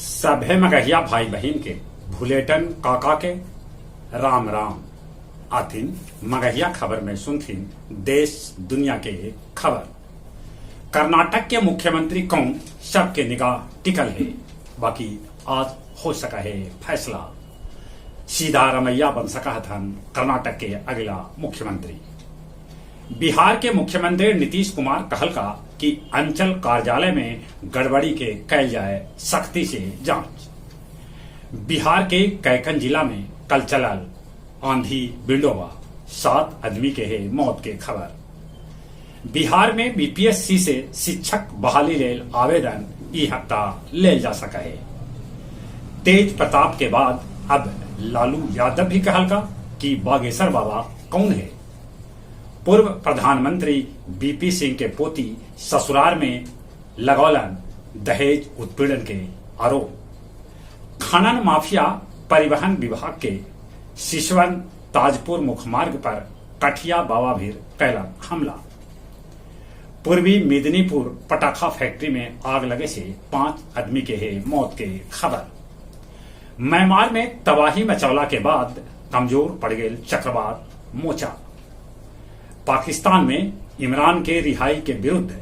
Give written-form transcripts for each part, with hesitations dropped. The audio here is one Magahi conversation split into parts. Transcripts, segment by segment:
सभे मगहिया भाई बहिन के भुलेटन काका के राम राम। आथिन मगहिया खबर में सुनथिन देश दुनिया के खबर। कर्नाटक के मुख्यमंत्री कौन, सबके निगाह टिकल हे, बाकी आज हो सका है फैसला। सीतारमैया बन सका हथन कर्नाटक के अगला मुख्यमंत्री। बिहार के मुख्यमंत्री नीतीश कुमार कहलका कि अंचल कार्यालय में गड़बड़ी के कैल जाए सख्ती से जांच। बिहार के कैकन जिला में कल चलल आंधी बिंडोवा, 7 आदमी के है मौत के खबर। बिहार में बीपीएससी से शिक्षक बहाली लेल आवेदन ई हफ्ता लेल जा सका है। तेज प्रताप के बाद अब लालू यादव भी कहलका कि बागेश्वर बाबा कौन है। पूर्व प्रधानमंत्री बीपी सिंह के पोती ससुराल में लगौलन दहेज उत्पीड़न के आरोप। खनन माफिया परिवहन विभाग के सिसवन ताजपुर मुख्यमार्ग पर कठिया बाबा भीर कैलन हमला। पूर्वी मेदिनीपुर पटाखा फैक्ट्री में आग लगे से 5 आदमी के है मौत के खबर। म्यांमार में तबाही मचौला के बाद कमजोर पड़ गए चक्रवात मोचा। पाकिस्तान में इमरान के रिहाई के विरुद्ध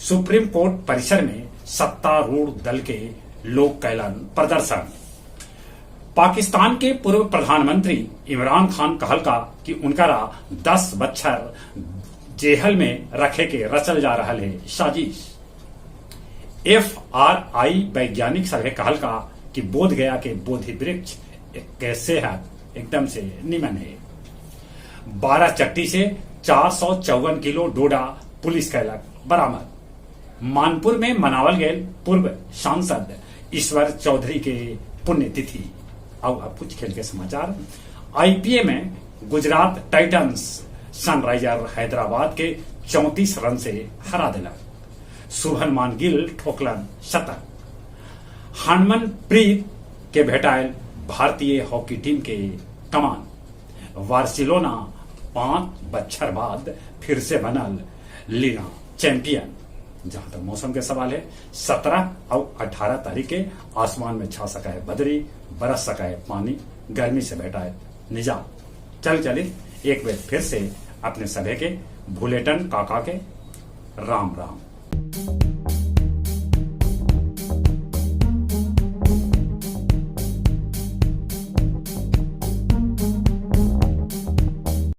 सुप्रीम कोर्ट परिसर में सत्तारूढ़ दल के लोग कैलन प्रदर्शन। पाकिस्तान के पूर्व प्रधानमंत्री इमरान खान कहलका कि उनकरा 10 बच्छर जेहल में रखे के रचल जा रहा है साजिश। एफआरआई वैज्ञानिक सभे कहलका कि बोध गया के बोधि वृक्ष के सेहत एकदम से निमन है। 12 चट्टी से 454 किलो डोडा पुलिस कैलक बरामद। मानपुर में मनावल गए पूर्व सांसद ईश्वर चौधरी के पुण्यतिथि। अब कुछ खेल के समाचार। आईपीएल में गुजरात टाइटंस सनराइजर हैदराबाद के 34 रन से हरा दिलक। शुभमन गिल ठोकलन शतक। हरमनप्रीत के भेटायल भारतीय हॉकी टीम के कमान। बार्सिलोना 5 बच्छर बाद फिर से बनल लीगा चैंपियन। जहां तक मौसम के सवाल है, 17 और 18 तारीख के आसमान में छा सका है बदरी, बरस सका है पानी, गर्मी से भेटा है निजात। चल चले एक बार फिर से अपने सभे के भुलेटन काका के राम राम।